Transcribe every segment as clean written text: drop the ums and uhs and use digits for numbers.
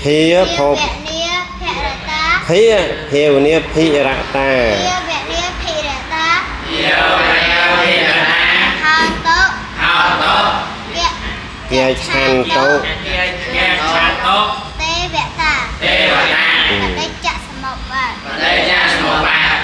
ភាភព វនាភរតា ភាភាវនាភិរតា ភាវនាភិរតា ភាវនាភិរតា ហោតុ ហោតុ យៈ គាឆន្តុ គាឆន្តុ ទេវតា ទេវតា បដិច្ចសមុប្បាទ បដិច្ចសមុប្បាទ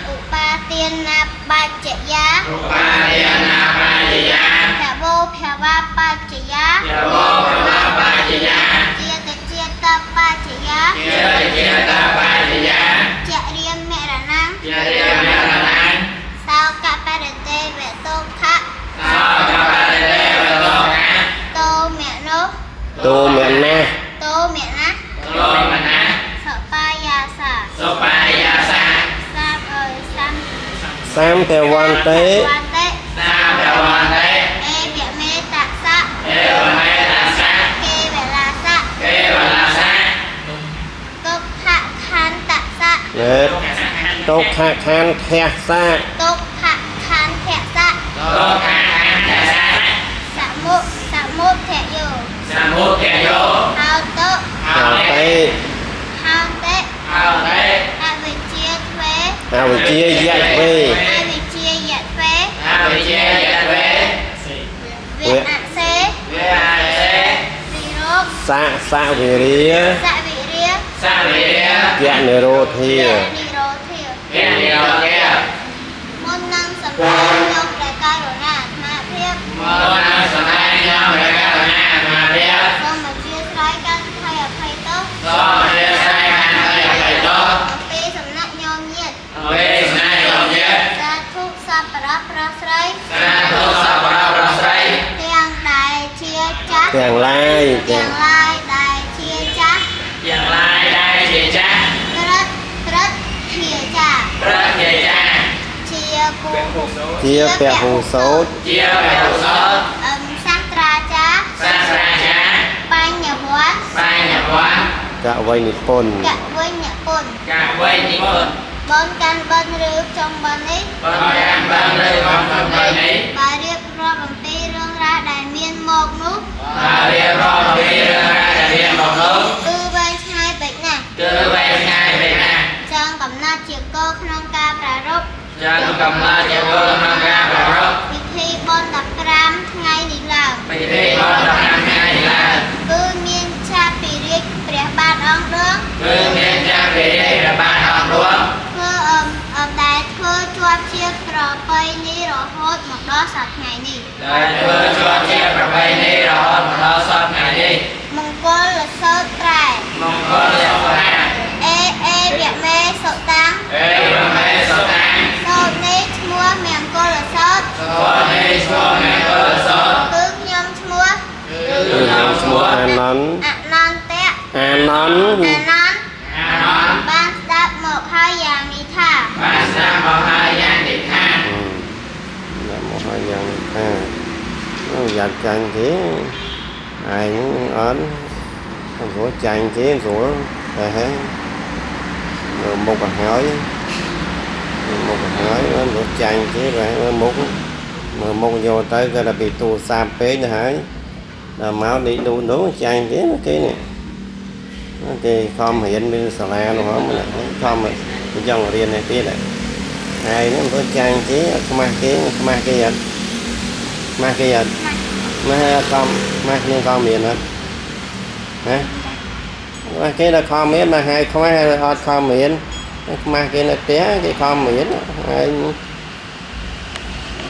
ឧបាទានាបច្ចយា ឧបាទានាបច្ចយា ភវោភវបច្ចយា ភវោភវបច្ចយា ជាតជាតបច្ចយា ជាជាតបច្ចយា ចរិយមរណង ចរិយមរណង សោកបរិទេវតុខៈ សោកបរិទេវតុខៈ តោមនោ ទោមនៈ តោមណា តោមណា សបាយាសា សបាយាសា សាបអើយសាំ សាមភវន្តិ វន្តិ សាភវន្តិ អេវមេតសៈ អេវមេតសៈ គេវលាសៈ គេវលាសៈ ទុក្ខខន្តសៈ ណេតុខខន្ធៈសា ទុក្ខខន្ធសៈ ទុក្ខខន្ធសៈ សមុសមុធយោ សមុធយោ ហោតុ ហោ ហោ តេ តេ ហោតិ ហោតេ អវិជ្ជាទ្វេ អវិជ្ជាយៈវេ អវិជ្ជាយៈទ្វេ អវិជ្ជាយៈវេ វៈអសេ វៈអសេ វិរោគ សៈសវិរិយ សវិរិយ សវិរិយ យៈនិរោធា យៈនិរោធា យៈនិរោធា មុននឹងសម្ដែងយកព្រះករុណាអាត្មាភាព មុននឹងសម្ដែងយកព្រះករុណាអាត្មាភាព សូមអធិស្ឋានកាន់ថៃអភ័យទោស សូមអធិស្ឋានកាន់ថៃអភ័យទោស អំពីសំណាក់ញោមញាត អំពីសំណាក់ញោមញាត សាធុសប្បុរសប្រុសស្រី សាធុសប្បុរសប្រុសស្រី ទាំងដែលជាចាស់ ទាំងឡាយ ទាំងឡាយដែលជាចាស់ ទាំងឡាយដែលជាចាស់ ត្រិតត្រិតជាចាស់ ព្រឹកជាចាស់ ជាពូ ជាពហុសោត ជាពហុសោត អឹមសាស្ត្រាចារ្យ សាស្ត្រាចារ្យ បញ្ញវន្ត បញ្ញវន្ត កវិនិពន្ធ កវិញ្ញពុន កវិនិពន្ធ បនកាន់បិណ្ឌឬចុងបិណ្ឌនេះ បនកាន់បិណ្ឌឬបំពេញនេះ បើរៀបរាប់អំពីរឿងរ៉ាវដែលមានមកនោះ បើរៀបរាប់អំពីរឿងរ៉ាវដែលមានមកនោះ គឺវែងឆ្ងាយពេកណាស់ គឺវែងឆ្ងាយពេកណាស់ ចង់កំណត់ជាគោលក្នុងការប្រារព្ធ ចង់កំណត់ជាគោលក្នុងការប្រារព្ធ ពិធីបុណ្យ15ថ្ងៃនេះឡើង ពិធីបុណ្យ15ថ្ងៃនេះឡើង គឺមានឆាពីរាជព្រះបាទអង្គឌួង គឺមានចាស់ពីរាជព្រះបាទអង្គឌួង ធ្វើអមអមដែលធ្វើជាប់ជាប្រពៃណីរហូតមកដល់សប្តាហ៍ថ្ងៃនេះ ដែលធ្វើជាប់ជាប្រពៃណីរហូតមកដល់សប្តាហ៍ថ្ងៃនេះ មង្គលសោតត្រែ មង្គលសុខៈ អេអេវមេសុតាំង អេវមេសុតាំង សូត្រនេះឈ្មោះមង្គលសោត សូត្រនេះឈ្មោះមង្គលសោត គឺខ្ញុំឈ្មោះ គឺ គឺ ខ្ញុំ ខ្ញុំឈ្មោះ ឈ្មោះ អានន្ទ អនន្តៈ អានន្ទ អានន្ទ អានន្ទ បានស្ដាប់មកហើយយ៉ាងនេះថា បានស្ដាប់មកហើយយ៉ាងនេះថា ដាក់មកហើយយ៉ាងនេះថាយ៉ាត់ចាញ់ទេឯងអត់ស្រួលចាញ់ទេស្រួលតែហេមើលមុខឲ្យហើយមុខឲ្យហើយស្រួលចាញ់ទេបែរមុខមើលមុខយកទៅគេដល់ពីទូរស័ព្ទពេកទៅហើយដល់មកនេះនោះនោះចាញ់ទេគេនេះគេខំរៀនមានសាលានោះហ្នឹងខំចង់រៀននេះទៀតហើយនេះមិនចាញ់ទេអត់ខ្មាស់គេខ្មាស់គេអត់ខ្មាស់គេអត់ខ្មាស់អត់ខំខ្មាស់គ្នាខំរៀនអត់ហ៎ខ្មាស់គេដល់ខំរៀនមកហើយខ្មាស់អត់ខំរៀនខ្មាស់គេនៅផ្ទះគេខំរៀនហើយ